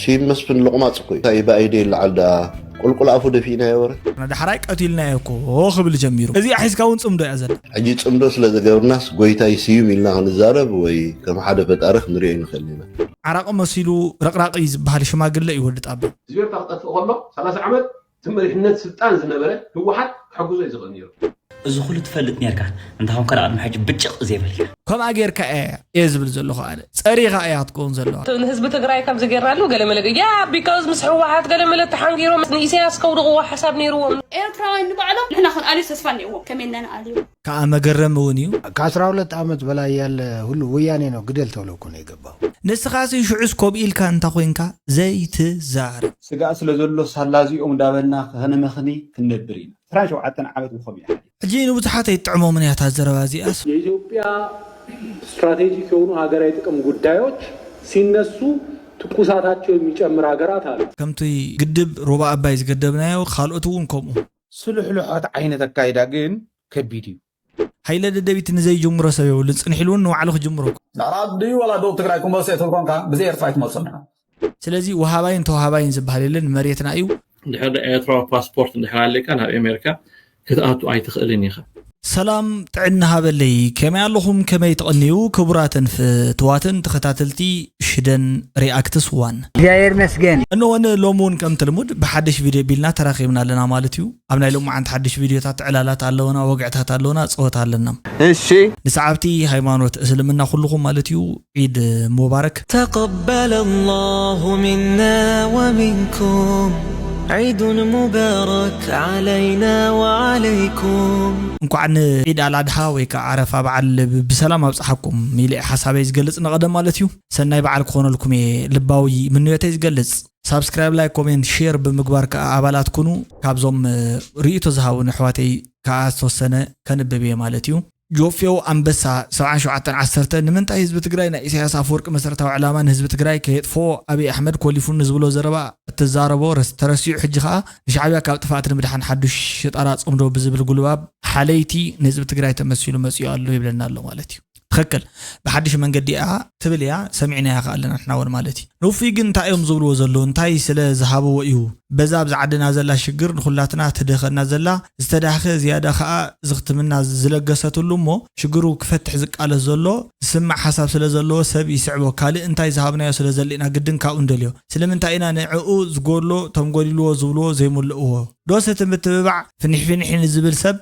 ስዩም መስፍን ሎቕማፅ እኮ እዩ። እንታይ ብኣይደ ይለዓል ደኣ? ቁልቁል ኣፉ ደፊእናዮ ወረ። ዳሕራይ ቀቲልናዮ እኮ ክብል ጀሚሩ። እዚኣ ሒዝካ እውን ፅምዶ እያ ዘላ። ሕጂ ፅምዶ ስለ ዘገብርናስ ጎይታይ ስዩም ኢልና ክንዛረብ ወይ ከም ሓደ ፈጣሪ ክንሪኦ ይንኽእል ኢና። ዓራቒ መሲሉ ረቕራቒ ዝበሃል ሽማግለ እዩ ወዲ ጣባ። እዚ ኤርትራ ክጠፍእ ከሎ ሰላሳ ዓመት እቲ መሪሕነት ስልጣን ዝነበረ ህወሓት ክሕግዞ እዩ ዝኽእል ነይሩ። እዚ ኩሉ ትፈልጥ ኔርካ እንታኾንካ ንቕድሚ ሕጂ ብጭቕ ዘይበልካ። ከምኣ ጌርካ እያ እየ ዝብል ዘለኹ ኣነ። ጸሪኻ እያ ክትከውን ዘለዋ። ንህዝቢ ትግራይ ከምዚ ጌርናሉ ገለመለ ገ- ያ because ምስ ህወሓት ገለመለ ተሓንጊሮም ንኢሳያስ ከውድቕዎ ሓሳብ ነይርዎም። ኤርትራውያን ንባዕሎም ንሕና ክንኣልዩ ተስፋ እኒእዎም ከመይ እና ንኣልዩ። ከኣ መገረሚ እውን እዩ። ከ ዓስራ ሁለት ዓመት በላይ ያለ ሁሉ ወያኔ ነው ግደል ተብሎ እኮ ነው የገባው። ንስኻሲ ሽዑስ ከምኡ ኢልካ እንታ ኮይንካ ዘይትዛረብ። ስጋእ ስለ ዘሎ ሳላ እዚኦም እንዳበልና ከነመኽኒ ክንነብር ኢና። ዕስራን ሸውዓተን ዓመት ብኸምኡ ኢና ሓሊፍና። ሕጂ ንብዙሓት ኣይትጥዕሞምን እያ እታ ዘረባ እዚኣስ። የኢትዮጵያ ስትራቴጂክ የሆኑ ሀገራዊ ጥቅም ጉዳዮች ሲነሱ ትኩሳታቸው የሚጨምር ሀገራት አሉ። ከምቲ ግድብ ሩባ ኣባይ ዝገደብናዮ ካልኦት እውን ከምኡ። ስሉሕሉሖት ዓይነት ኣካይዳ ግን ከቢድ እዩ። ሃይለ ደደቢት ንዘይጅምሮ ሰብ የብሉን፣ ጽንሕ ኢሉ እውን ንባዕሉ ክጅምሮ እኮ። ምዕራብ ድዩ ዋላ ደቡብ ትግራይ ክንወስድ ትብል ኮንካ ብዘይ ኤርትራ ኣይትመልሶን ኢና። ስለዚ ወሃባይን ተወሃባይን ዝበሃል የለን፣ መሬትና እዩ። እንድሕር ኤርትራዊ ፓስፖርት እንድሕር ኣለካ ናብ ኤሜሪካ ክትኣቱ ኣይትኽእልን ኢኻ። ሰላም ጥዕና ሃበለይ፣ ከመይ ኣለኹም? ከመይ ተቐንዩ? ክቡራትን ፍትዋትን ተኸታተልቲ ሽደን ሪኣክትስ ዋን። እግዚኣብሔር ይመስገን። እንሆን ሎሚ እውን ከምቲ ልሙድ ብሓድሽ ቪድዮ ቢልና ተራኺብና ኣለና ማለት እዩ። ኣብ ናይ ሎማዓንቲ ሓድሽ ቪድዮታት ዕላላት ኣለውና፣ ወግዕታት ኣለውና፣ ጸወታ ኣለና። እሺ። ንሰዓብቲ ሃይማኖት እስልምና ኩልኹም ማለት እዩ ዒድ ሙባረክ። تقبل الله منا ومنكم عيد مبارك علينا وعليكم። እንኳዕ ንዒድ ኣልኣድሓ ወይ ከዓ ዓረፋ በዓል ብሰላም ኣብፀሓኩም ኢለ ሓሳበይ ዝገልፅ ንቐደም ማለት እዩ። ሰናይ በዓል ክኾነልኩም እየ ልባዊ ምንዮተይ ዝገልፅ። ሳብስክራይብ፣ ላይክ፣ ኮሜንት፣ ሼር ብምግባር ከዓ ኣባላት ኩኑ። ካብዞም ርእይቶ ዝሃቡን ኣሕዋተይ ከዓ ዝተወሰነ ከንብብ እየ ማለት እዩ። ጆፌው ኣንበሳ ሰብዓን ሸውዓተን ዓሰርተ ንምንታይ ህዝቢ ትግራይ ናይ ኢሳያስ ኣፈወርቂ መሰረታዊ ዕላማ ንህዝቢ ትግራይ ከየጥፍኦ ኣብይ ኣሕመድ ኮሊፉኒ ዝብሎ ዘረባ እትዛረቦ ረስ- ተረሲዑ ሕጂ ከዓ ንሻዕብያ ካብ ጥፍኣት ንምድሓን ሓዱሽ ሽጣራ ፅምዶ ብዝብል ጉልባብ ሓለይቲ ንህዝቢ ትግራይ ተመሲሉ መፂኡ ኣሎ ይብለና ኣሎ ማለት እዩ። ትኽክል። ብሓድሽ መንገዲ እያ ትብል እያ ሰሚዕናያ ከኣ ኣለና ንሕና እውን ማለት እዩ። ንውፉይ ግን እንታይ እዮም ዝብልዎ ዘለዉ እንታይ ስለ ዝሃብዎ እዩ በዛ ኣብዚ ዓድና ዘላ ሽግር ንኹላትና ትድህኸና ዘላ ዝተዳህኸ ዝያዳ ከኣ ዝኽትምና ዝለገሰትሉ እሞ ሽግሩ ክፈትሕ ዝቃለስ ዘሎ ዝስማዕ ሓሳብ ስለ ዘለዎ ሰብ ይስዕቦ ካልእ እንታይ ዝሃብናዮ ስለ ዘሊእና ግድን ካብኡ ንደልዮ ስለምንታይ ኢና ንዕኡ ዝጎድሎ እቶም ጎዲልዎ ዝብልዎ ዘይምልእዎ ዶስ እቲ ምትብባዕ ፍኒሕፊኒሒ ንዝብል ሰብ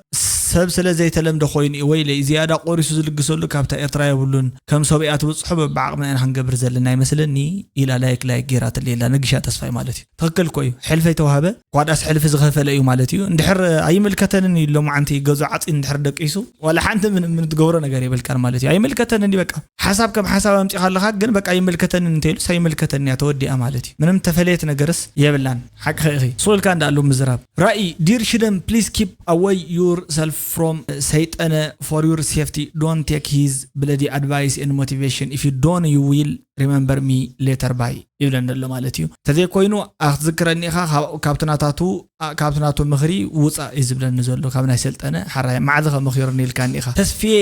ሰብ ስለ ዘይተለምደ ኮይኑ እዩ ወይለይ ዝያዳ ቆሪሱ ዝልግሰሉ ካብታ ኤርትራ የብሉን ከም ሶብያ ትብጽሖ በብዓቕምና ኢና ክንገብር ዘለና ይመስለኒ ኢላ ላይክ ላይክ ጌራትለይ ኣላ ንግሻ ተስፋይ ማለት እዩ ትኽክል እኮ እዩ ሕልፊ ኣይተዋህበ ኳዳስ ሕልፊ ዝኸፈለ እዩ ማለት እዩ እንድሕር ኣይምልከተንን እዩ ሎማዓንቲ ገዙ ዓፂ እንድሕር ደቂሱ ዋላ ሓንቲ ምን ምን ትገብሮ ነገር የብልካን ማለት እዩ ኣይምልከተንን እዩ በቃ ሓሳብ ከም ሓሳብ ኣምፂኻ ኣለኻ ግን በቃ ይምልከተንን እንተይሉስ ኣይምልከተን እያ ተወዲኣ ማለት እዩ ምንም ተፈለየት ነገርስ የብላን ሓቅኺ ኢኺ ስቕ ኢልካ እንዳኣሉ ምዝራብ ራኢ ዲር ሽደን please keep away yourself from ሰይጠነ for your safety don't take his bloody advice and motivation if you don't you will remember me later bye ይብለና ኣሎ ማለት እዩ። ተዘይኮይኑ ኣክትዝክረኒ ኢኻ ካብኡ ካብቲ ናታቱ ኣ- ካብቲ ናቱ ምኽሪ ውፃእ እዩ ዝብለኒ ዘሎ ካብ ናይ ሰልጠነ ሓራይ ማዕዚ ከመኺሩኒ ኢልካኒ ኢኻ። ተስፍዬ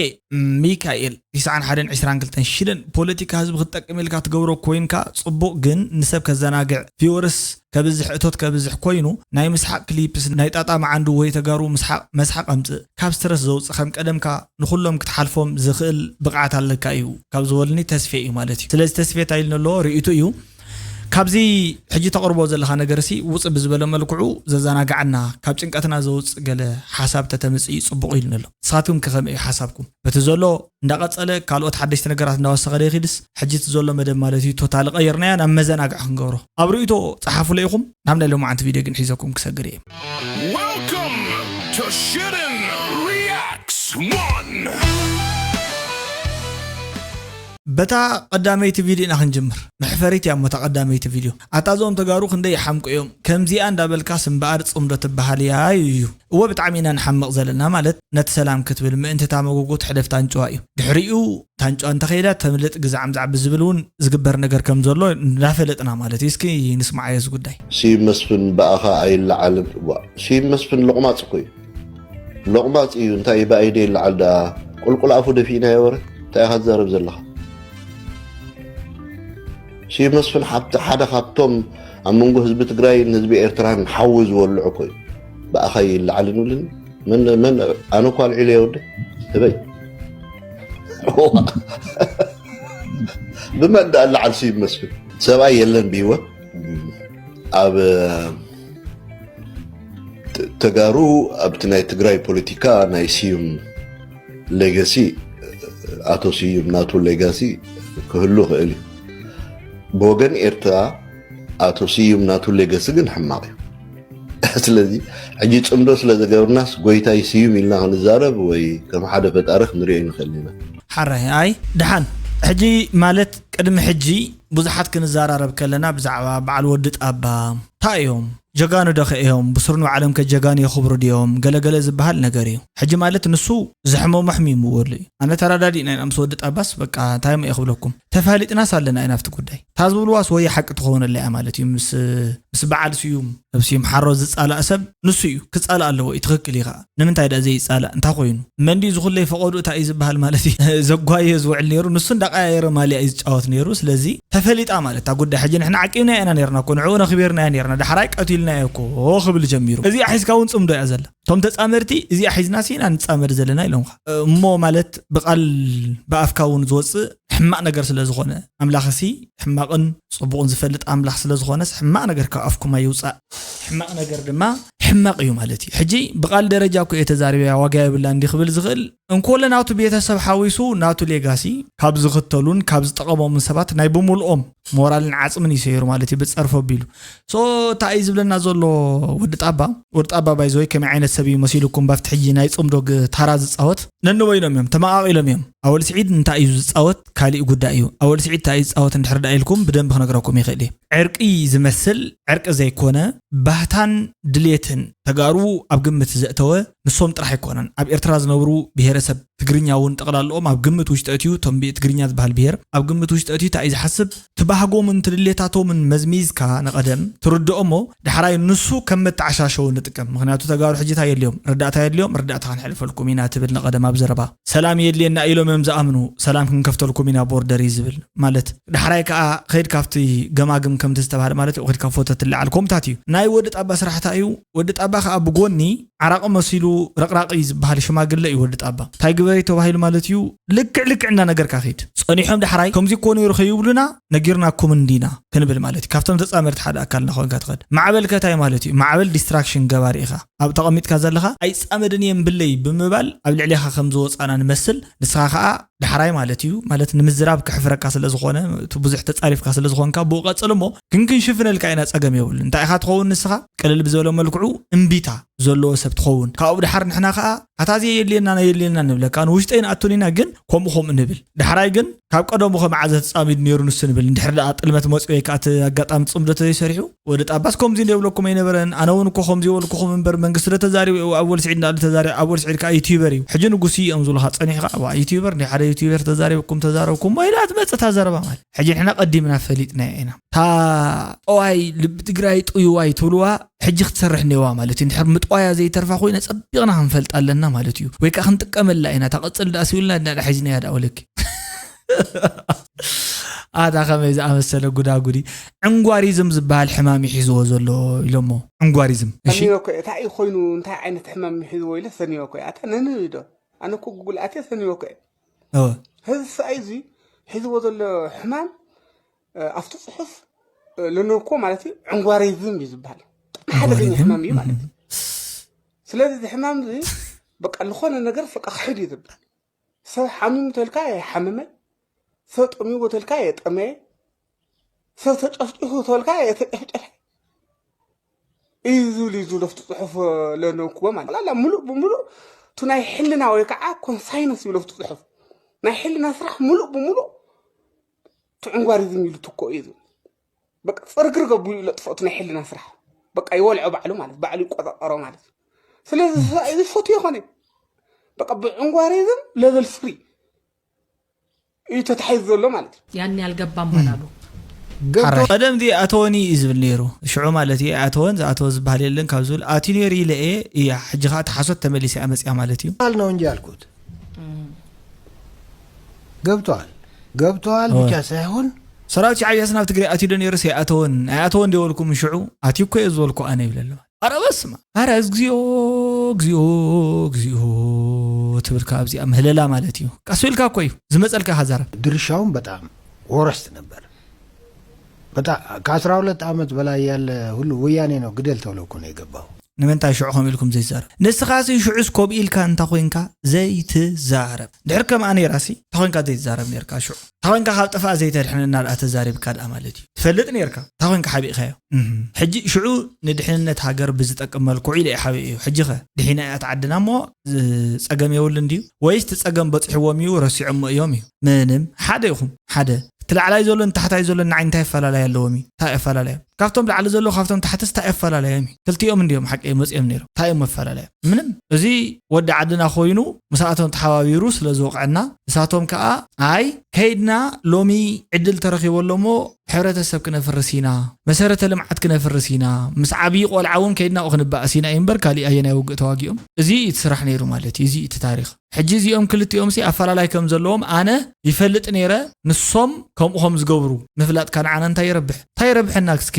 ሚካኤል ዒስራን ሓደን ዒስራን ክልተን ሽደን ፖለቲካ ህዝቢ ክትጠቅም ኢልካ ትገብሮ ኮይንካ ፅቡቕ ግን ንሰብ ከዘናግዕ ቪወርስ ከብዝሕ እቶት ከብዝሕ ኮይኑ ናይ ምስሓቅ ክሊፕስ ናይ ጣጣ መዓንዱ ወይ ተጋሩ ምስሓቅ መስሓቅ ኣምፅእ ካብ ስትረስ ዘውፅእ ከም ቀደምካ ንኩሎም ክትሓልፎም ዝኽእል ብቕዓት ኣለካ እዩ ካብ ዝበሉኒ ተስፌ እዩ ማለት እዩ ስለዚ ተስፌ እንታይ ኢሉ ኣለዎ ርእይቱ እዩ ካብዚ ሕጂ ተቕርቦ ዘለኻ ነገር ሲ ውፅእ ብዝበለ መልክዑ ዘዘናግዓና ካብ ጭንቀትና ዘውፅእ ገለ ሓሳብ ተተምፅእ እዩ ፅቡቕ ኢሉ ኣሎ ንስኻትኩም ከኸመ እዩ ሓሳብኩም በቲ ዘሎ እንዳቐጸለ ካልኦት ሓደሽቲ ነገራት እንዳወሰኸ ደይኺድስ ሕጂ እቲ ዘሎ መደብ ማለት እዩ ቶታሊ ቀይርናዮ ናብ መዘናግዒ ክንገብሮ ኣብ ርእይቶ ጸሓፉለ ኢኹም ናብ ናይ ሎማዓንቲ ቪድዮ ግን ሒዘኩም ክሰግር እየ Welcome to Shitten Reacts One! በታ ቀዳመይቲ ቪድዮ ኢና ክንጅምር መሕፈሪት እያ እሞ እታ ቀዳመይቲ ቪድዮ ኣታ እዞም ተጋሩ ክንደይ ይሓምቁ እዮም ከምዚኣ እንዳበልካስ እምበኣር ጽምዶ ትበሃል እያ እዩ እወ ብጣዕሚ ኢና ንሓምቕ ዘለና ማለት ነቲ ሰላም ክትብል ምእንቲ እታ መጎጎ ትሕደፍ ታንጭዋ እዩ ድሕሪኡ ታንጭዋ እንተኸይዳ ተምልጥ ግዛዕ ምዛዕ ብዝብል እውን ዝግበር ነገር ከም ዘሎ እንዳፈለጥና ማለት እዩ እስኪ ንስማዓዮ እዚ ጉዳይ ስዩም መስፍን ብኣኻ ኣይለዓልን ዋ ስዩም መስፍን ሎቕማፅ እኮ እዩ ሎቕማፅ እዩ እንታይ ብኣይደ ይለዓል ደኣ ቁልቁል ኣፉ ደፊእናዮ ወረ እንታይ ኢኻ ትዛረብ ዘለኻ ስዩም መስፍን ሓብቲ ሓደ ካብቶም ኣብ መንጎ ህዝቢ ትግራይን ህዝቢ ኤርትራን ሓዊ ዝወልዑ እኮ እዩ። ብኣኻ ይለዓል ንብልን መን መን ኣነ እኳ ኣልዒለ የወደ ህበይ ብመን ዳ ለዓል ስዩም መስፍን ሰብኣይ የለን ብህይወት ኣብ ተጋሩ ኣብቲ ናይ ትግራይ ፖለቲካ ናይ ስዩም ሌጋሲ ኣቶ ስዩም ናቱ ሌጋሲ ክህሉ ይኽእል እዩ። ብወገን ኤርትራ ኣቶ ስዩም ናቱ ሌጋሲ ግን ሕማቕ እዩ። ስለዚ ሕጂ ፅምዶ ስለ ዘገብርናስ ጎይታይ ስዩም ኢልና ክንዛረብ ወይ ከም ሓደ ፈጣሪ ክንሪኦ ይንኽእል ኢና። ሓራይ ኣይ ድሓን ሕጂ ማለት ቅድሚ ሕጂ ብዙሓት ክንዘራረብ ከለና ብዛዕባ በዓል ወዲ ጣባ እንታይ እዮም ጀጋኑ ደኸ እዮም ብስሩ ንባዕሎም ከ ጀጋኑ የኽብሩ ድዮም ገለገለ ዝበሃል ነገር እዩ። ሕጂ ማለት ንሱ ዘሕመሞ ኣሕሚምዎ ኣሎ እዩ። ኣነ ተረዳዲእና ኢና ምስ ወዲ ጣባስ በቃ እንታይ እየ ክብለኩም ተፋሊጥናስ ኣለና ኢና ኣብቲ ጉዳይ። እታ ዝብልዋስ ወይ ሓቂ ትኸውነላ እያ ማለት እዩ። ምስ ምስ በዓል ስዩም ኣብ ስዩም ሓሮ ዝጻላእ ሰብ ንሱ እዩ ክጻላእ ኣለዎ እዩ። ትኽክል እዩ ከዓ ንምንታይ ደኣ ዘይጻላእ እንታይ ኮይኑ መንዲ ዝኹለይ ፈቐዱ እንታይ እዩ ዝበሃል ማለት እዩ። ዘጓየ ዝውዕል ነይሩ ንሱ እንዳቀያየረ ማልያ እዩ ዝጫወት ነይሩ። ስለዚ ተፈሊጣ ማለት እታ ጉዳይ ሕጂ ንሕና ዓቂብና ኢና ነርና እኮ ንዕኡ ነኽቢርና ነርና ዳሕራይ ቀቲልናዮ እኮ ክብል ጀሚሩ። እዚኣ ሒዝካ እውን ጽምዶ እያ ዘላ። እቶም ተጻመርቲ እዚኣ ሒዝና ሲና ንጻመድ ዘለና ኢሎምካ እሞ ማለት ብቓል ብኣፍካ እውን ዝወፅእ ሕማቕ ነገር ስለ ዝኾነ ኣምላኽሲ ሕማቕን ፅቡቕን ዝፈልጥ ኣምላኽ ስለ ዝኾነስ ሕማቕ ነገር ካብ ኣፍኩም ኣይውፃእ። ሕማቕ ነገር ድማ ሕማቕ እዩ ማለት እዩ። ሕጂ ብቓል ደረጃ እኮ እየ ተዛሪበያ ዋጋ የብላ እንዲ ክብል ዝኽእል እንኮለ ናቱ ቤተሰብ ሓዊሱ ናቱ ሌጋሲ ካብ ዝኽተሉን ካብ ዝጠቐሞምን ሰባት ናይ ብምልኦም ሞራልን ዓፅምን ይሰይሩ ማለት እዩ ብፀርፎ ኣቢሉ። ሶ እንታይ እዩ ዝብለና ዘሎ ወዲ ጣባ ወዲ ጣባ ባይዘወይ ከመይ ዓይነት ሰብ እዩ መሲልኩም ባፍቲ ሕጂ ናይ ፅምዶ ታራ ዝፃወት ነንበይኖም እዮም ተመቓቒሎም እዮም። ኣወል ስዒድ እንታይ እዩ ዝፃወት ካሊእ ጉዳይ እዩ። ኣወል ስዒድ እንታይ እዩ ዝፃወት እንድሕር ዳ ኢልኩም ብደንብ ክነግረኩም ይኽእል እየ። ዕርቂ ዝመስል ዕርቂ ዘይኮነ ባህታን ድሌትን ተጋሩ ኣብ ግምት ዘእተወ ንሶም ጥራሕ ኣይኮነን ኣብ ኤርትራ ዝነብሩ ብሄረሰብ ትግርኛ እውን ጠቕላልኦም ኣብ ግምት ውሽጢ ኣትዩ እቶም ትግርኛ ዝበሃል ብሄር ኣብ ግምት ውሽጢ ኣትዩ እንታይ እዩ ዝሓስብ ትባህጎምን ትድሌታቶምን መዝሚዝካ ንቐደም ትርድኦ እሞ ዳሕራይ ንሱ ከም መተዓሻሸዊ ንጥቀም። ምኽንያቱ ተጋሩ ሕጂ እንታይ የድልዮም? ርዳእታ የድልዮም፣ ርዳእታ ክንሕልፈልኩም ኢና ትብል ንቐደም ኣብ ዘረባ። ሰላም የድልየና ኢሎም እዮም ዝኣምኑ፣ ሰላም ክንከፍተልኩም ኢና ቦርደር እዩ ዝብል። ማለት ዳሕራይ ከዓ ኸይድ ካብቲ ገማግም ከምቲ ዝተባህለ ማለት እዩ ኸይድ ካብ ፎቶ ትለዓል ኮምታት እዩ። ናይ ወዲ ጣባ ስራሕታ እዩ። ወዲ ጣባ ከዓ ብጎኒ ዓራቂ መሲሉ ረቕራቂ ዝበሃል ሽማግለ እዩ ወዲ ጣባ። እንታይ ግበሪ ተባሂሉ ማለት እዩ ልክዕ ልክዕ እንዳ ነገርካ ኺድ። ጸኒሖም ዳሕራይ ከምዚ እኮ ነይሩ ከይብሉና ነጊርናኩም እንዲና ክንብል ማለት እዩ። ካብቶም ተጻመርቲ ሓደ ኣካል እናኾንካ ትኸድ። ማዕበል ከ እንታይ ማለት እዩ? ማዕበል ዲስትራክሽን ገባሪ ኢኻ። ኣብ ተቐሚጥካ ዘለኻ ኣይጻመድን እየ እምብለይ ብምባል ኣብ ልዕሌኻ ከም ዝወጻና ንመስል። ንስኻ ኸኣ ዳሕራይ ማለት እዩ ማለት ንምዝራብ ከሕፍረካ ስለ ዝኾነ እቲ ብዙሕ ተጻሪፍካ ስለ ዝኾንካ ብኡ ቀጽል እሞ ግን ክንሽፍነልካ ኢና ጸገም የብሉን። እንታይ ኢኻ ትኸውን ንስኻ ቅልል ብዝበለ መልክዑ እምቢታ ዘለዎ ሰብ ትኸውን። ካብኡ ብድሓር ንሕና ኸኣ ኣታ ዘየድልየና ነየድልየና ንብለካ ንውሽጠይ ንኣቱን ኢና ግን ከምኡ ከምኡ ንብል። ዳሕራይ ግን ካብ ቀደሙ ከ መዓዘ ተጻሚዱ ነይሩ ንሱ ንብል። እንድሕር ደኣ ጥልመት መጽኡ ወይ ከኣ እቲ ኣጋጣሚ ጽምዶ ተዘይሰሪሑ ወዲ ጣባስ ከምዚ እንደ ይብለኩም ኣይነበረን። ኣነ እውን እኮ ከምዚ ይበልኩኹም እምበር መንግስቲ ዶ ተዛሪቡ እዩ ኣብ ወልስዒድ እንዳሉ ተዛሪቡ ኣብ ወልስዒድ ከኣ ዩቲዩበር እዩ። ሕጂ ንጉስ እዮም ዝብሉኻ ጸኒሕካ ዋ ዩቲዩበር እንደ ሓደ ዩቲዩበር ተዛሪብኩም ተዛረብኩም ወይ ላ ትመጽእ እታ ዘረባ ማለት ሕጂ ንሕና ቀዲምና ፈሊጥናዮ ኢና። እታ ጠዋይ ልቢ ትግራይ ጥዩዋይ ትብልዋ ሕጂ ክትሰርሕ እኒዋ ማለት እዩ። እንድሕር ምጥዋያ ዘይተርፋ ኮይና ጸቢቕና ክንፈልጣ ኣለና ማለት እዩ። ወይ ከዓ ክንጥቀመላ ኢና። እታ ቀጽል ደኣ ሲብልና ድና ሒዝናያ ደኣ ወለኪ። ኣታ ከመይ ዝኣመሰለ ጉዳጉዲ ዕንጓሪዝም ዝበሃል ሕማም ይሒዝዎ ዘሎ ኢሎሞ። ዕንጓሪዝም እሺ። ሰኒወ እኮ እየ። እንታይ እዩ ኮይኑ እንታይ ዓይነት ሕማም ይሒዝዎ ኢለ ሰኒወ እኮ እየ። ኣታ ነንብብ ዶ? ኣነ እኮ ጉግል ኣትየ ሰኒወ እኮ እየ። እወ። ህዚ ሰብኣይ እዚ ሒዝዎ ዘሎ ሕማም ኣብቲ ፅሑፍ ለነኮ ማለት እዩ ዕንጓሪዝም እዩ ዝበሃል። ብጣዕሚ ሓደገኛ ዕንጓሪዝም? ሕማም እዩ ማለት እዩ። ስለዚ እዚ ሕማም እዚ በቃ ዝኾነ ነገር በቃ ክሕድ እዩ ዝብል። ሰብ ሓሚሙ ተልካ የሓመመ፣ ሰብ ጠሚዎ ተልካ የጠመየ፣ ሰብ ተጨፍጭፉ ተልካ የተጨፍጨፈ እዩ ዝብል እዩ ዝብሎ ኣብቲ ፅሑፍ ለነኩዎ ማለት እዩ። ላላ ሙሉእ ብሙሉእ እቲ ናይ ሕልና ወይ ከዓ ኮንሳይነስ ይብሎ ኣብቲ ፅሑፍ ናይ ሕልና ስራሕ ሙሉእ ብሙሉእ እቲ ዕንጓሪዝም ኢሉ ትኮ እዩ ዝብል። በቃ ፅርግርግ ኣቢሉ እዩ ለጥፎ እቲ ናይ ሕልና ስራሕ። በቃ ይወልዖ ባዕሉ ማለት ባዕሉ ይቆፃፀሮ ማለት እዩ። ስለዚ እዚ ዝፈትዮ ይኮነ በቃ ብዕንጓሪዝም ለቨል ፍሪ እዩ ተታሒዙ ዘሎ ማለት እዩ። ያን ያልገባም ባላሉ ቀደም ዚ ኣተወኒ እዩ ዝብል ነይሩ። ሽዑ ማለት እዩ ኣተወን ዝኣተወ ዝበሃል የለን ካብ ዝብል ኣትዩ ነይሩ ኢለ እየ እያ። ሕጂ ከዓ ተሓሶት ተመሊሰ እያ መፅያ ማለት እዩ። ገብተዋል ነው እንጂ ያልኩት። ገብተዋል ገብተዋል ብቻ ሳይሆን ሰራዊት ሻዕብያስ ናብ ትግራይ ኣትዩ ዶ ነይሩ? ኣይኣተወን። ኣይኣተወን ዶ ይበልኩም? ሽዑ ኣትዩ እኮ እየ ዝበልኩ ኣነ ይብለሉ። ኣረ በስመ ኣብ። ኣረ እግዚኣብሔር፣ እግዚኣብሔር፣ እግዚኣብሔር ትብል ካብ እዚኣ ምህለላ ማለት እዩ። ቀስ ኢልካ እኮ እዩ ዝመፀልካ። ሃዛረብ። ድርሻውም በጣም ወረስት ነበር። በጣም ከአስራ ሁለት ዓመት በላይ ያለ ሁሉ ወያኔ ነው ግደል ተብሎ እኮ ነው የገባው። ንምንታይ ሽዑ ከም ኢልኩም ዘይዛረብ? ንስኻሲ ሽዑስ ከምኡ ኢልካ እንታ ኮይንካ ዘይትዛረብ? ድሕር ከምኣ ነይራሲ እንታ ኮይንካ ዘይትዛረብ ነርካ? ሽዑ እንታ ኮይንካ ካብ ጥፋእ ዘይተድሕነና ደኣ ተዛሪብካ ደኣ ማለት እዩ። ትፈልጥ ነርካ እንታ ኮይንካ ሓቢእካዮ። እህ። ሕጂ ሽዑ ንድሕንነት ሃገር ብዝጠቅም መልክዑ ኢለ እየ ሓቢእዮ። ሕጂ ኸ ድሒና እያ ትዓድና እሞ ዝ- ጸገም የብሉን ድዩ? ወይስ እቲ ጸገም በጺሕዎም እዩ ረሲዖሞ እዮም እዩ? ምንም ሓደ ይኹም ሓደ እቲ ላዕላይ ዘሎን ታሕታይ ዘሎን ንዓይ እንታይ ኣፈላላይ ኣለዎም እዩ? እንታይ ኣፈላላዮም? ካብቶም ላዕሊ ዘሎ ካብቶም ታሕትስ እንታይ ኣፈላላዮም እዩ? ክልቲኦም እንዲዮም ሓቂ መጺኦም ነይሮም። እንታይ እዮም ኣፈላላዮም? ምንም። እዚ ወዲ ዓድና ኮይኑ ምስኣቶም ተሓባቢሩ ስለ ዝወቕዐና ንሳቶም ከኣ ኣይ ከይድና ሎሚ ዕድል ተረኺቦ ኣሎሞ ሕብረተሰብ ክነፍርስ ኢና፣ መሰረተ ልምዓት ክነፍርስ ኢና፣ ምስ ዓብዪ ቆልዓ እውን ከይድና ክንበኣስ ኢና እዩ እምበር ካሊእ ኣየናይ ውግእ ተዋጊኦም? እዚ እቲ ስራሕ ነይሩ ማለት እዩ። እዚ እቲ ታሪኽ። ሕጂ እዚኦም ክልቲኦም ሲ ኣፈላላይ ከም ዘለዎም ኣነ ይፈልጥ ነይረ። ንሶም ከምኡ ከም ዝገብሩ ምፍላጥካ ንዓና እንታይ ይረብሕ? እንታይ ይረብሐና? እስኪ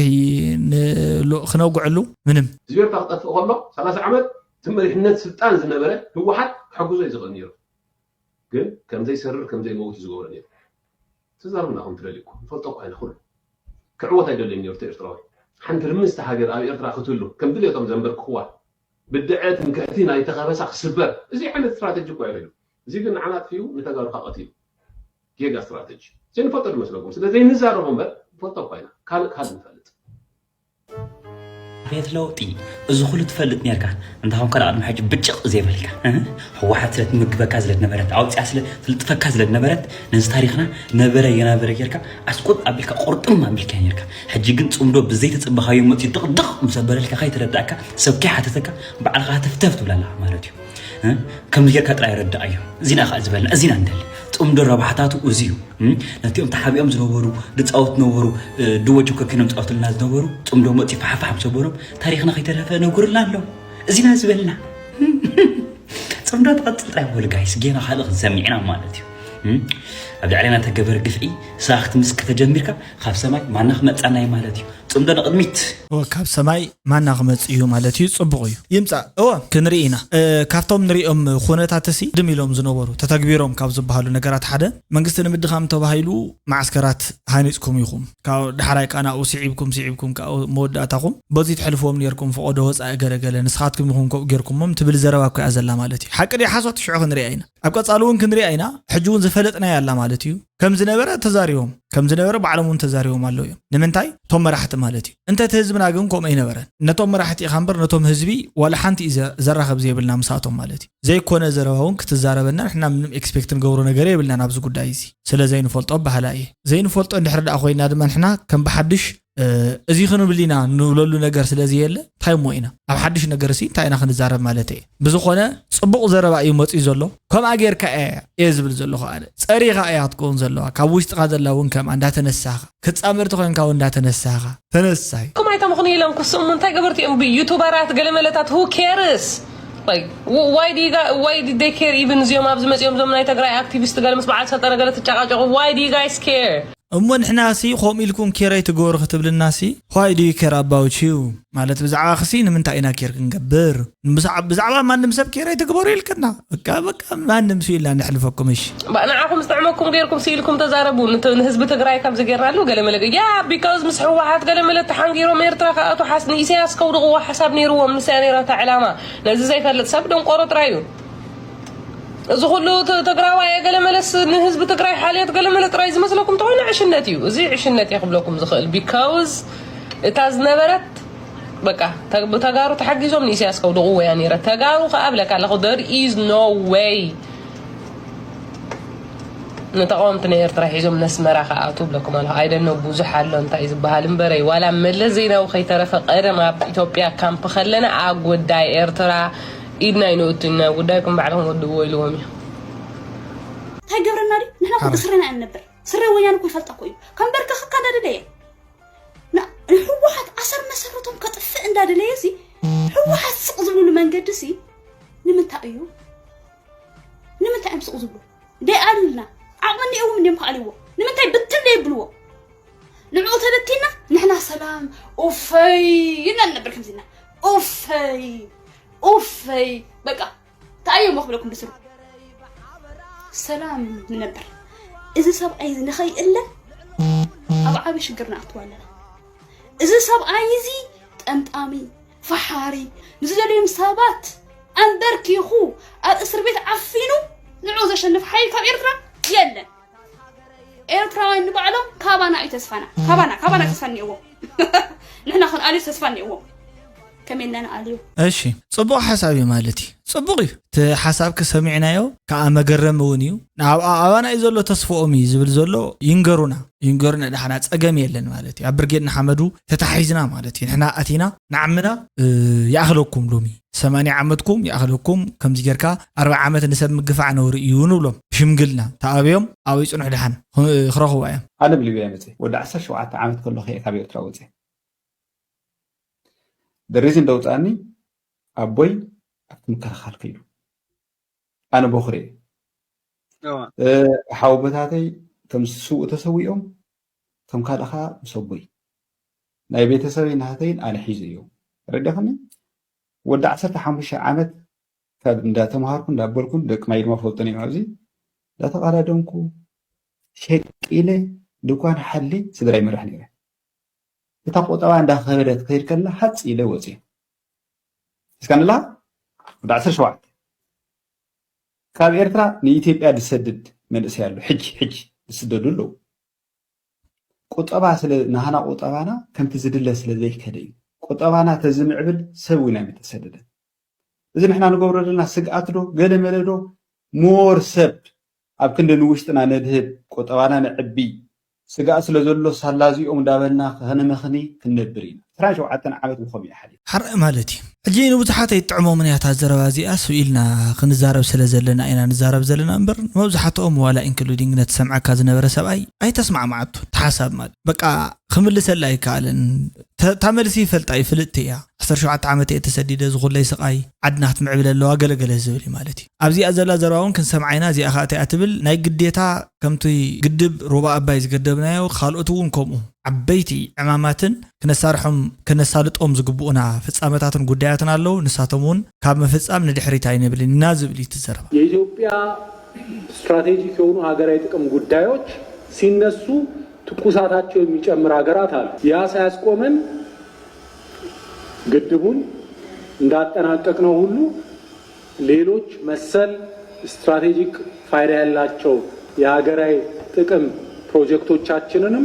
ንሎ- ክነውግዐሉ ምንም። ህዝቢ ኤርትራ ክጠፍእ ከሎ ሰላሳ ዓመት እቲ መሪሕነት ስልጣን ዝነበረ ህወሓት ክሕግዞ እዩ ዝኽእል ነይሩ። ግን ከም ዘይሰርር ከም ዘይመውት እዩ ዝገብሮ ነይሩ። ተዛረብና ከም ትደልዩ እኮ ንፈልጦ እኮ ኢና ኩሉ። ክዕወት ኣይደልዮን ነይሩ እቲ ኤርትራዊ። ሓንቲ ርምስቲ ሃገር ኣብ ኤርትራ ክትህሉ ከም ድሌቶም ዘንበርክኽዋ ብድዐ ትምክሕቲ ናይቲ ከበሳ ክስበር እዚ ዓይነት ስትራተጂ እኮ ኣይረድኡ። እዚ ግን ንዓና ኣጥፊኡ ንተጋሩ ከዓ ቀቲሉ። ጌጋ ስትራተጂ ዘይንፈልጦ ዝመስለኩም ስለ ዘይንዛረቦ እምበር ንፈልጦ እኳ ኢና ካልእ ካልእ ንፈልጥ። ቤት ለውጢ እዚ ኩሉ ትፈልጥ ነርካ እንተ ኾንካ ንቕድሚ ሕጂ ብጭቕ ዘይበልካ እህ፣ ህወሓት ስለ ትምግበካ ስለ ዝነበረት ኣውፅያ ስለ ትልጥፈካ ስለ ዝነበረት ነዚ ታሪኽና ነበረ የናበረ ጌርካ ኣስቁጥ ኣቢልካ ቁርጥም ኣቢልካ ነርካ። ሕጂ ግን ፅምዶ ብዘይተፅበኻዮ መፅዩ ድቕድቕ ምስ ኣበለልካ ከይተረዳእካ ሰብ ከይሓተተካ ባዕልኻ ሃተፍተፍ ትብል ኣለኻ ማለት እዩ። እ? ከምዚ ጌርካ ጥራይ ረዳእዮ። እዚና ከዓ ዝበልና እዚና ንደሊ። ፅምዶ ረባሕታቱ እዚ እዩ። እም? ነቲኦም ተሓቢኦም ዝነበሩ ድፃወት ነበሩ ድወ ጆከር ኮይኖም ፃወትልና ዝነበሩ ፅምዶ መፂ ፋሕፋሕ ምስ ኣበሎም ታሪኽና ከይተረፈ ነጉርልና ኣሎ። እዚና ዝበልና ፅምዶ ትቐፅል ጥራይ በሉ ጋይስ፣ ጌና ካልእ ክንሰምዕ ኢና ማለት እዩ። እም? ኣብ ልዕሌና ተገበረ ግፍዒ ሳኽት ምስ ከተጀሚርካ ካብ ሰማይ ማና ክመፃና እዩ ማለት እዩ። ፅምዶ ንቕድሚት። እወ፣ ካብ ሰማይ ማና ክመፅእ እዩ ማለት እዩ። ፅቡቕ እዩ፣ ይምፃእ። እወ፣ ክንርኢ ኢና። እ፣ ካብቶም ንሪኦም ኩነታት ሲ ድም ኢሎም ዝነበሩ ተተግቢሮም ካብ ዝበሃሉ ነገራት ሓደ መንግስቲ ንምድኻም ተባሂሉ ማዓስከራት ሃኒፅኩም ኢኹም። ካብ ዳሕራይ ከዓ ናብኡ ስዒብኩም ስዒብኩም ከዓ መወዳእታኹም በዚ ትሕልፍዎም ነርኩም ፈቐዶ ወፃኢ ገለገለ ንስኻትኩም ኢኹም ከምኡ ጌርኩሞም ትብል ዘረባ እኮ እያ ዘላ ማለት እዩ። ሓቂ ድያ ሓሶት ሽዑ ክንሪኣ ኢና። ኣብ ቀፃሊ እውን ክንሪኣ ኢና። ሕጂ እውን ዝፈለጥናያ ኣላ ማለት እዩ። ከም ዝነበረ ተዛሪቦም ከም ዝነበረ ባዕሎም እውን ተዛሪቦም ኣለዉ እዮም። ንምንታይ? እቶም መራሕቲ ማለት እዩ። እንተ እቲ ህዝብና ግን ከምኡ ኣይነበረን። ነቶም መራሕቲ ኢኻ እምበር ነቶም ህዝቢ ዋላ ሓንቲ እዩ ዘ- ዘራኸብ ዘይብልና ምሳቶም ማለት እዩ። ዘይኮነ ዘረባ እውን ክትዛረበና ንሕና ምንም ኤክስፔክት ንገብሮ ነገር የብልናን ኣብዚ ጉዳይ እዚ። ስለ ዘይንፈልጦ ኣበሃላ እየ። ዘይንፈልጦ እንድሕር ደኣ ኮይና ድማ ንሕና ከም ብሓድሽ እዚ ክንብል ኢና ንብለሉ ነገር ስለዚ የለ እንታይ እሞ ኢና ኣብ ሓድሽ ነገር ሲ እንታይ ኢና ክንዛረብ ማለት እየ። ብዝኾነ ፅቡቕ ዘረባ እዩ መፅዩ ዘሎ። ከምኣ ጌርካ እየ እየ ዝብል ዘለኹ ኣነ። ፀሪኻ እያ ክትከውን ዘለዋ። ካብ ውሽጥኻ ዘላ እውን ከምኣ እንዳተነሳኻ ክትፃመርቲ ኮይንካ እውን እንዳተነሳኻ ተነሳይ። ኩም ኣይተምኽኑ ኢሎም ክስሙ እንታይ ገበርቲ እዮም ብዩቱበራት ገለመለታት who cares? Like, why do you guys, why did they care even እዚኦም ኣብዚ መፂኦም እዞም ናይ ትግራይ ኣክቲቪስት ገለ ምስ በዓል ሰልጠነ ገለ ትጨቃጨቁ? Why do you guys care? እሞ ንሕና ሲ ከምኡ ኢልኩም ኬር ኣይትግበሩ ክትብልና ሲ why do you care about you ማለት ብዛዕባ ክሲ ንምንታይ ኢና ኬር ክንገብር ብዛዕባ ማንም ሰብ ኬር ኣይትግበሩ ኢልክና በቃ በቃ ማንም ሲ ኢልና ነሕልፈኩም እሺ ንዓኹም ዝጥዕመኩም ገይርኩም ስኢልኩም ተዛረቡ ንህዝቢ ትግራይ ከምዚ ገይርናሉ ገለመለ yeah because ምስ ህወሓት ገለመለ ተሓንጊሮም ኤርትራ ክኣቱ ሓስ ንኢሳያስ ከውድቕዎ ሓሳብ ነይርዎም ንስያ ነይራ እታ ዕላማ ነዚ ዘይፈልጥ ሰብ ደንቆሮ ጥራይ እዩ እዚ ኩሉ ትግራዋይ እየ ገለ መለስ ንህዝቢ ትግራይ ሓልዮት ገለ መለ ጥራይ ዝመስለኩም ተኾይኑ ዕሽነት እዩ። እዚ ዕሽነት እየ ክብለኩም ዝኽእል because እታ ዝነበረት በቃ ተጋሩ ተሓጊዞም ንኢሳያስ ከውድቕዎ እያ ነይረ። ተጋሩ ከኣ እብለካ ኣለኹ there is no way ንተቃወምቲ ናይ ኤርትራ ሒዞም ነስመራ ከኣቱ እብለኩም ኣለኹ። I don't know ብዙሕ ኣሎ እንታይ ዝበሃል እምበረይ ዋላ መለስ ዜናዊ ከይተረፈ ቀደም ኣብ ኢትዮጵያ ካምፕ ከለና ኣብ ጉዳይ ኤርትራ ኢድና ኣይነእቱ ኢና ጉዳይኩም ባዕልኹም ወድእዎ ኢልዎም እዩ። እንታይ ገብረና ድዩ ንሕና እኮ ብስረና ኢና ንነብር ስረ ወያነ እኮ ይፈልጣ እኮ እዩ ከንበርከኸካ እንዳደለየ ንሕወሓት ኣሰር መሰረቶም ከጥፍእ እንዳደለየ ሲ ሕወሓት ስቕ ዝብሉሉ መንገዲ ሲ ንምንታይ እዩ ንምንታይ እዮም ስቕ ዝብሉ ደይኣልዩልና ዓቕሚ እኒአዎም እንዲዮም ክኣልይዎ ንምንታይ ብትን ደይብልዎ ኡፈይ ኢልና ንነብር ከምዚና። ኡፈይ ኡፈይ በቃ ተኣየሞ ክብለኩም ብስሩ ሰላም ንነብር። እዚ ሰብኣይ እዚ ንኸይእለ ኣብ ዓቢ ሽግር ንኣትዋ ኣለና። እዚ ሰብኣይ እዚ ጠምጣሚ፣ ፈሓሪ፣ ንዝደለዮም ሰባት ኣንበርኪኹ ኣብ እስር ቤት ዓፊኑ ንዑ ዘሸንፍ ሓይል ካብ ኤርትራ የለን። ኤርትራውያን ንባዕሎም ካባና እዩ ተስፋና። ካባና ካባና ተስፋ እኒእዎም። ንሕና ክንኣልዩ ተስፋ እኒእዎም። ከመይ ኢልና ንኣልዩ? እሺ፣ ጽቡቕ ሓሳብ እዩ ማለት እዩ። ጽቡቕ እዩ። እቲ ሓሳብኪ ሰሚዕናዮ፣ ከኣ መገረሚ እውን እዩ። ኣብ-፣ ኣባና እዩ ዘሎ ተስፍኦም እዩ ዝብል ዘሎ። ይንገሩና፣ ይንገሩና፣ ንሕና ጸገም የለን ማለት እዩ። ኣብ ብርጌድ ንሓመዱ ተታሒዝና ማለት እዩ። ንሕና ኣቲና ንዓምና፣ እ፣ ይኣኽለኩም ሎሚ ሰማንያ ዓመትኩም ይኣኽለኩም፣ ከምዚ ጌርካ ኣርብዓ ዓመት ንሰብ ምግፋዕ ነውሪ እዩ ንብሎም። ሽምግልና ተኣብዮም ኣብኡ ይጽንሑ፣ ደሓን ኽ-፣ ክረኽቡ እዮም። ኣነ ብሊብያ መጽእ ወዲ ዓሰርተ ሸውዓተ ዓመት ከለኹ እየ ካብ ኤርትራ ወጽእ። ደሪዚ እንደውጻኒ ኣቦይ ኣብቲ ምክልኻል ከይዱ። ኣነ ቦኽሪ እየ። እዋ። እ፣ ሓውቦታተይ ከም ስውእ ተሰዊኦም፣ ከም ካልእ ኸዓ ምስ ኣቦይ። ናይ ቤተሰበይ ናተይን ኣነ ሒዘ እዮም። ረዲእኽኒ? ወዲ ዓሰርተ ሓሙሽተ ዓመት ካብ እንዳተምሃርኩ እንዳበልኩን ደቂ ማይ ድማ ፈልጦን እዮም ኣብዚ እንዳተቓዳደምኩ ሸቂለ ድኳን ሓሊ ስድራ ይመርሕ ነይረ። እታ ቁጠባ እንዳኸበደት ክኸይድ ከላ ሃጽ ኢለ ወጽየ። እስካ ንላ ወዲ ዓሰርተ ሸውዓተ ካብ ኤርትራ ንኢትዮጵያ ዝሰድድ መንእሰይ ኣሎ። ሕጂ፣ ሕጂ ዝስደዱ ኣለዉ። ቁጠባ ስለ፣ ናህና ቁጠባና ከምቲ ዝድለ ስለ ዘይከደ እዩ። ቁጠባና ተዝምዕብል ሰብ እውን ኣይምተሰደደን። እዚ ንሕና ንገብሮ ዘለና ስግኣት ዶ፣ ገለ መለ ዶ፣ ሞር ሰብ ኣብ ክንዲ ንውሽጥና ነድህብ፣ ቁጠባና ነዕቢ፣ ስግኣት ስለ ዘሎ ሳላ እዚኦም እንዳበልና ከነመኽኒ ክንነብር ኢና። ዕስራን ሸውዓተን ዓመት ብኸምኡ እዩ ሓሊፉ። ሓራይ ማለት እዩ። ሕጂ ንብዙሓት ኣይትጥዕሞምን እያ እታ ዘረባ እዚኣ፣ ስቕ ኢልና ክንዛረብ ስለ ዘለና ኢና ንዛረብ ዘለና እምበር፣ ንመብዛሕትኦም ዋላ ኢንክሉዲንግ ነቲ ሰምዓካ ዝነበረ ሰብኣይ ኣይተስማዕማዓቱ። እቲ ሓሳብ ማለት በቃ ክምልሰላ ኣይከኣለን። ተ-፣ እታ መልሲ ይፈልጣ እዩ፣ ፍልጥቲ እያ። ዓሰርተ ሸውዓተ ዓመት እየ ተሰዲደ፣ እዚ ኩለይ ስቓይ፣ ዓድና ክትምዕብል ኣለዋ፣ ገለገለ ዝብል እዩ ማለት እዩ። ኣብዚኣ ዘላ ዘረባ እውን ክንሰምዓ ኢና፣ እዚኣ ኸኣ እንታይ እያ ትብል? ናይ ግዴታ ከምቲ ግድብ ሩባ ኣባይ ዝገደብናዮ፣ ካልኦት እውን ከምኡ ዓበይቲ ዕማማትን ክነሳርሖም፣ ክነሳልጦም ዝግብኡና ፍጻመታትን ጉዳያትን ኣለዉ። ንሳቶም እውን ካብ ምፍጻም ንድሕሪት ኣይንብልን ኢና ዝብል እዩ እቲ ዘረባ። የኢትዮጵያ ስትራቴጂክ የሆኑ ሀገራዊ ጥቅም ጉዳዮች ሲነሱ ትኩሳታቸው የሚጨምር ሀገራት አሉ። ያ ሳያስቆመን ግድቡን እንዳጠናቀቅነው ሁሉ ሌሎች መሰል ስትራቴጂክ ፋይዳ ያላቸው የሀገራዊ ጥቅም ፕሮጀክቶቻችንንም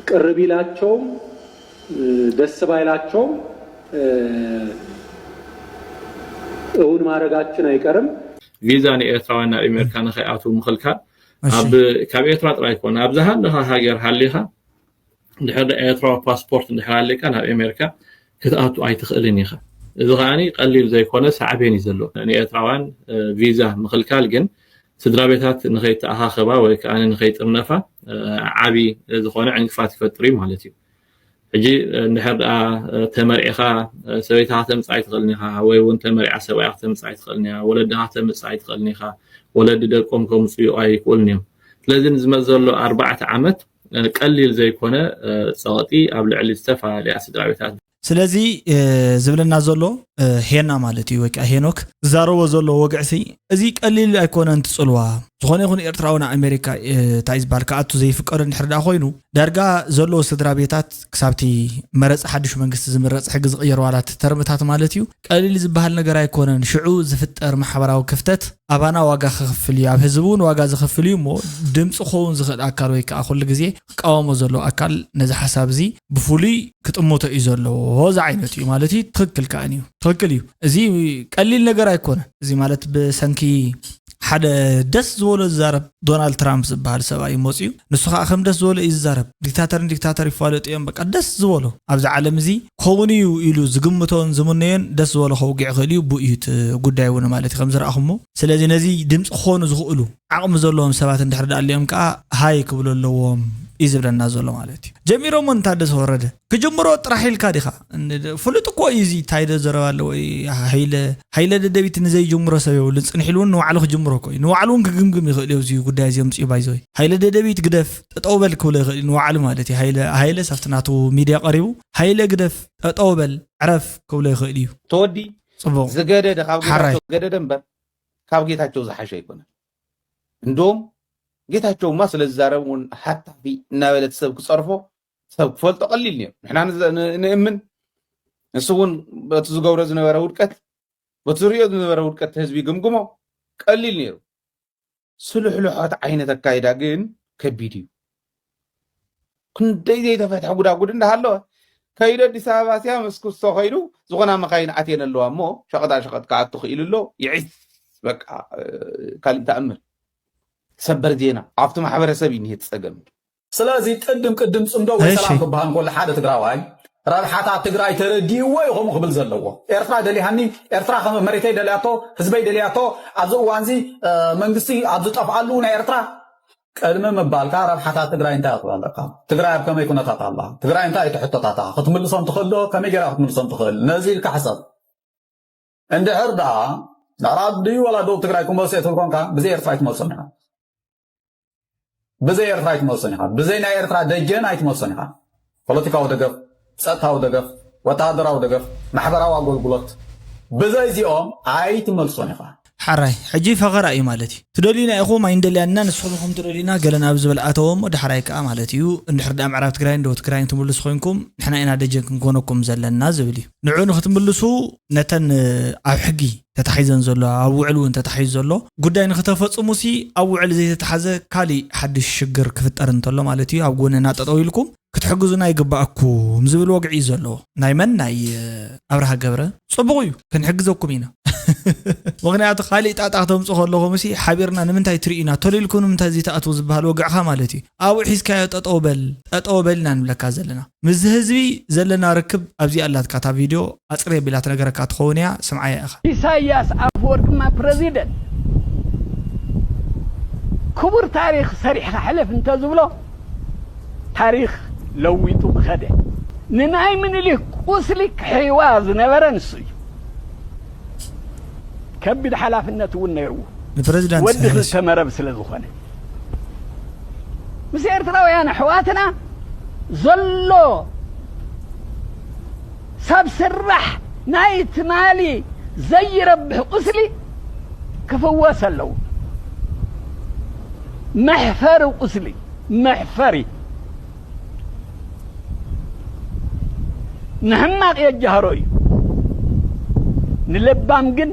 ቅር ቢላቸውም፣ እ፣ ደስ ባይላቸውም፣ እ፣ እውን ማድረጋችን አይቀርም። ቪዛ ንኤርትራውያን ናብ ኣሜሪካ ንኸይኣትዉ ምኽልካል፣ እሺ። ኣብ፣ ካብ ኤርትራ ጥራይ ኣይኮነ፣ ኣብ ዝሃለኻ ሃገር ሃሊኻ፣ ድሕሪ ኤርትራዊ ፓስፖርት እንድሕር ኣለካ፣ ናብ ኣሜሪካ ክትኣቱ ኣይትኽእልን ኢኻ። እዚ ከኣ ቀሊል ዘይኮነ ሳዕቤን እዩ ዘለዎ። ንኤርትራውያን፣ እ፣ ቪዛ ምኽልካል ግን ስድራ ቤታት ንኸይተኣኻኸባ ወይ ከኣ ንኸይጥርነፋ፣ እ፣ ዓቢ ዝኾነ ዕንቅፋት ይፈጥር እዩ ማለት እዩ። ሕጂ፣ እ፣ እንድሕር ደኣ፣ እ፣ ተመርዒኻ፣ እ፣ ሰበይትኻ ከተምጽእ ኣይትኽእልን ኢኻ፣ ወይ እውን ተመርዓ ሰብኣያ ከተምጽእ ኣይትኽእልን እያ፣ ወለድኻ ከተምጽእ ኣይትኽእልን ኢኻ፣ ወለዲ ደቆም ከምጽኡ ኣይክእሉን እዮም። ስለዚ ንዝመጽእ ዘሎ ኣርባዕተ ዓመት፣ እ፣ ቀሊል ዘይኮነ፣ እ፣ ጸቕጢ ኣብ ልዕሊ ዝተፈላለያ ስድራ ቤታት። ስለዚ፣ እ፣ ዝብለና ዘሎ፣ እ፣ ሄና ማለት እዩ፣ ወይ ከዓ ሄኖክ ዝዛረቦ ዘሎ ወግዕሲ፣ እዚ ቀሊል ኣይኮነን፣ ትጽልዋ። ዝኾነ ይኹን ኤርትራዊ ናብ ኣሜሪካ፣ እ፣ እንታይ ዝበሃል ክኣቱ ዘይፍቀዶ እንድሕር ደኣ ኮይኑ፣ ዳርጋ ዘለዎ ስድራ ቤታት ክሳብቲ መረጻ ሓድሽ መንግስቲ ዝምረጽ ሕጊ ዝቕየር ዋላ እቲ ተርምታት ማለት እዩ፣ ቀሊል ዝበሃል ነገር ኣይኮነን። ሽዑ ዝፍጠር ማሕበራዊ ክፍተት ኣባና ዋጋ ክኽፍል እዩ፣ ኣብ ህዝቢ እውን ዋጋ ዝኽፍል እዩ እሞ ድምፂ ክኸውን ዝኽእል ኣካል ወይ ከዓ ኩሉ ግዜ ክቃወሞ ዘለዎ ኣካል ነዚ ሓሳብ እዚ ብፍሉይ ክጥምቶ እዩ ዘለዎ ዝዓይነቱ እዩ ማለት እዩ። ትኽክል ከኣን እዩ፣ ትኽክል እዩ። እዚ ቀሊል ነገር ኣይኮነን። እዚ ማለት ብሰንኪ ሓደ ደስ ዝበሎ ዝዛረብ ዶናልድ ትራምፕ ዝበሃል ሰብኣይ እዩ መፅዩ። ንሱ ከዓ ከም ደስ ዝበሎ እዩ ዝዛረብ። ዲክታተርን ዲክታተር ይፋለጡ እዮም። በቃ ደስ ዝበሎ ኣብዚ ዓለም እዚ ክኸውን እዩ ኢሉ ዝግምቶን ዝምነዮን ደስ ዝበሎ ከውግዕ ይኽእል እዩ። ብኡ እዩ እቲ ጉዳይ እውን ማለት እዩ ከም ዝረኣኹሞ። ስለዚ ነዚ ድምፂ ክኾኑ ዝኽእሉ ዓቕሚ ዘለዎም ሰባት እንድሕር ደኣ ኣሊኦም ከዓ ሃይ ክብሉ ኣለዎም። እዩ ዝብለና ዘሎ ማለት እዩ። ጀሚሮሞ እንታ ደስ ወረደ ክጅምሮ ጥራሕ ኢልካ ዲኻ? ፍሉጥ እኮ እዩ። እዚ ታይደ ዘረባ ኣለዎ። ሃይለ ሃይለ ደደቢት ንዘይጅምሮ ሰብ የብሉን። ጽንሒሉ እውን ንባዕሉ ክጅምሮ እኮ እዩ። ንባዕሉ እውን ክግምግም ይኽእል እዩ። እዚ ጉዳይ እዚ ኣምጽኡ ባይዘወይ ሃይለ ደደቢት ግደፍ ጠጠው በል ክብሎ ይኽእል እዩ። ንባዕሉ ማለት እዩ። ሃይለ ሃይለ ሳብቲ ናቱ ሚድያ ቀሪቡ ሃይለ ግደፍ ጠጠው በል ዕረፍ ክብሎ ይኽእል እዩ። ተወዲ ጽቡቕ ዝገደደ ካብ ሓራይ። ጌታቸው ዝገደደ እምበር ካብ ጌታቸው ዝሓሸ ኣይኮነን። እንደውም ጌታቸውማ ስለ ዝዛረብ እውን ሓታፊ እናበለት ሰብ ክጸርፎ ሰብ ክፈልጦ ቀሊል ነይሩ። ንሕና ንዘ- ን- ንእምን ንሱ እውን በቲ ዝገብሮ ዝነበረ ውድቀት በቲ ዝሪኦ ዝነበረ ውድቀት ህዝቢ ግምግሞ ቀሊል ነይሩ። ስልሕልሖት ዓይነት ኣካይዳ ግን ከቢድ እዩ። ክንደይ ዘይተፈትሐ ጉዳጉድ እንዳሃለወ ከይዱ ኣዲስ ኣበባ ሲያ መስክስቶ ከይዱ ዝኾና መኻይን ኣትየን ኣለዋ እሞ ሸቐጣ ሸቐጥ ክኣቱ ክኢሉ ኣሎ። ይዒስ በቃ። ካሊእ ተኣምር ሰበር ዜና ኣብቲ ማሕበረሰብ እዩ ንሄት ጸገም። ስለዚ ቅድም ቅድም ጽምዶ ወይ እሺ። ሰላም ክበሃል እንከሎ ሓደ ትግራዋይ ረብሓታት ትግራይ ተረዲእዎ እዩ ከምኡ ክብል ዘለዎ። ኤርትራ ደሊሃኒ፣ ኤርትራ ከም መሬተይ ደልያቶ፣ ህዝበይ ደልያቶ፣ ኣብዚ እዋንዚ መንግስቲ ኣብ ዝጠፍኣሉ ናይ ኤርትራ ቅድሚ ምባልካ ረብሓታት ትግራይ እንታይ ክትብል ኣለካ? ትግራይ ኣብ ከመይ ኩነታት ኣላ? ትግራይ እንታይ እቲ ሕቶታታ ክትምልሶም ትኽእል ዶ? ከመይ ጌራ ክትምልሶም ትኽእል? ነዚ ኢልካ ሕሰብ። እንድሕር ደኣ ምዕራብ ድዩ ዋላ ደቡብ ትግራይ ክመልሶ እየ ትብል ኮንካ ብዘይ ኤርትራ ኣይትመልሶን ኢኻ። ብዘይ ኤርትራ ኣይትመልሶን ኢኻ። ብዘይ ናይ ኤርትራ ደጀን ኣይትመልሶን ኢኻ። ፖለቲካዊ ደገፍ፣ ጸጥታዊ ደገፍ፣ ወተሃደራዊ ደገፍ፣ ማሕበራዊ ኣገልግሎት ብዘይ እዚኦም ኣይትመልሶን ኢኻ። ሓራይ ሕጂ ፈኸራ እዩ ማለት እዩ። ትደልዩና ኢኹም ኣይንደልያና ንስኹም ኢኹም ትደልዩና ገለና ብዝብል ኣተወ እሞ ዳሕራይ ከኣ ማለት እዩ እንድሕር ደኣ ምዕራብ ትግራይን ደቡብ ትግራይን ትምልሱ ኮይንኩም ንሕና ኢና ደጀን ክንኮነኩም ዘለና ዝብል እዩ። ንዑ ንክትምልሱ ነተን ኣብ ሕጊ ተታሒዘን ዘሎ ኣብ ውዕል እውን ተታሒዙ ዘሎ ጉዳይ ንክተፈፅሙ ሲ ኣብ ውዕል ዘይተታሓዘ ካሊእ ሓድሽ ሽግር ክፍጠር እንተሎ ማለት እዩ ኣብ ጎንና ጠጠው ኢልኩም ክትሕግዙና ይግባኣኩም ዝብል ወግዒ እዩ ዘለዎ። ናይ መን ናይ ኣብርሃ ገብረ ጽቡቕ እዩ ክንሕግዘኩም ኢና። ምክንያቱ ካሊእ ጣጣ ክተምፁ ከለኹም ሲ ሓቢርና ንምንታይ ትርእዩና ተሊልኩም ንምንታይ ዘይትኣትዉ ዝበሃል ወግዕኻ ማለት እዩ። ኣብኡ ሒዝካዮ ጠጠው በል ጠጠው በል ኢና ንብለካ ዘለና። ምስ ህዝቢ ዘለና ርክብ ኣብዚኣ ኣላትካ እታ ቪድዮ ኣፅርየ ቢላ ትነገረካ ትኸውን እያ ስምዓያ ኢኻ። ኢሳያስ ኣፈወርቅማ ፕረዚደንት ክቡር ታሪኽ ሰሪሕኻ ሕለፍ እንተዝብሎ ታሪኽ ለዊጡ ምኸደ። ንናይ ምኒልክ ቁስሊ ክሕይዋ ዝነበረ ንሱ እዩ። ከቢድ ሓላፍነት እውን ነይርዎ። ንፕረዚዳንት ወዲ ኢሳያስ። ክልተ መረብ ስለ ዝኾነ ምስ ኤርትራውያን ኣሕዋትና ዘሎ ሰብ ስራሕ ናይ ትማሊ ዘይረብሕ ቁስሊ ክፍወስ ኣለዎ። መሕፈሪ ቁስሊ መሕፈሪ ንሕማቕ የጃህሮ እዩ፣ ንለባም ግን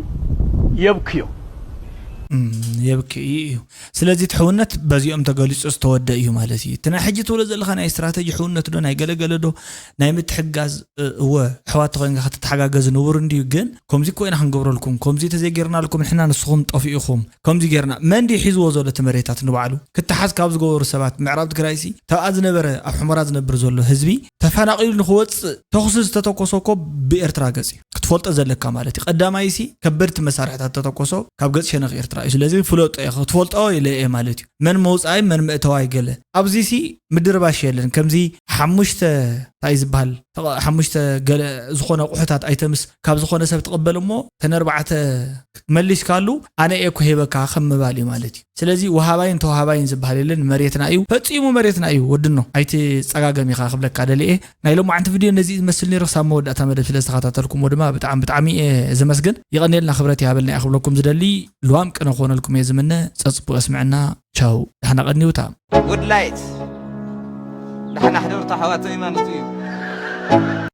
የብክዮ። እም፣ የብክይ እዩ። ስለዚ እቲ ሕውነት በዚኦም ተገሊጹ ዝተወደ እዩ ማለት እዩ። እቲ ናይ ሕጂ ትብሎ ዘለኻ ናይ ስትራተጂ ሕውነት ዶ ናይ ገለገለ ዶ ናይ ምትሕጋዝ፣ እ፣ እወ ኣሕዋት ተኾይንካ ክትተሓጋገዝ ንቡር እንድዩ፣ ግን ከምዚ እኮ ኢና ክንገብረልኩም፣ ከምዚ ተዘይጌርናልኩም ንሕና ንስኹም ጠፊእኹም፣ ከምዚ ጌርና። መን ድዩ ሒዝዎ ዘሎ እቲ መሬታት ንባዕሉ? ክተሓዝ ካብ ዝገበሩ ሰባት ምዕራብ ትግራይሲ ተብኣ ዝነበረ ኣብ ሑመራ ዝነብር ዘሎ ህዝቢ ተፈናቒሉ ንክወፅእ ተኹሲ ዝተተኮሶ እኮ ብኤርትራ ገፅ እዩ ክትፈልጦ ዘለካ ማለት እዩ። ቀዳማይሲ ከበድቲ መሳርሕታት ተተኮሶ ካብ ገፅ ሸነኽ ኤርትራ እዩ። ስለዚ ፍለጦ እየ ክትፈልጦ ኢለ እየ ማለት እዩ። መን መውፃኣይ መን መእተዋይ ገለ ኣብዚሲ ምድርባሽ የለን። ከምዚ ሓሙሽተ እንታይ ዝበሃል ተቐ- ሓሙሽተ ገለ ዝኾነ ኣቑሑታት ኣይተምስ ካብ ዝኾነ ሰብ ትቕበል እሞ ተን ኣርባዕተ ክትመሊስካሉ ኣነ እየ እኮ ሂበካ ከም ምባል እዩ ማለት እዩ። ስለዚ ወሃባይን ተወሃባይን ዝበሃል የለን። መሬትና እዩ ፈጺሙ መሬትና እዩ ወድኖ ኣይትጸጋገም ኢኻ ክብለካ ደልየ። ናይ ሎማዓንቲ ቪድዮ ነዚ ዝመስል ነይሩ። ክሳብ መወዳእታ መደብ ስለ ዝተኸታተልኩሞ ድማ ብጣዕሚ ብጣዕሚ እየ ዘመስግን። ይቐንየልና ክብረት ይሃበልና እየ ክብለኩም ዝደሊ። ልዋም ቅነ ክኾነልኩም እየ ዝምነ። ጸጽቡቕ የስምዐና። ቻው። ደሕና ቀንዩታ። ውድላይት ደሕና ሕደርታ ኣሕዋተይ ማለት እዩ።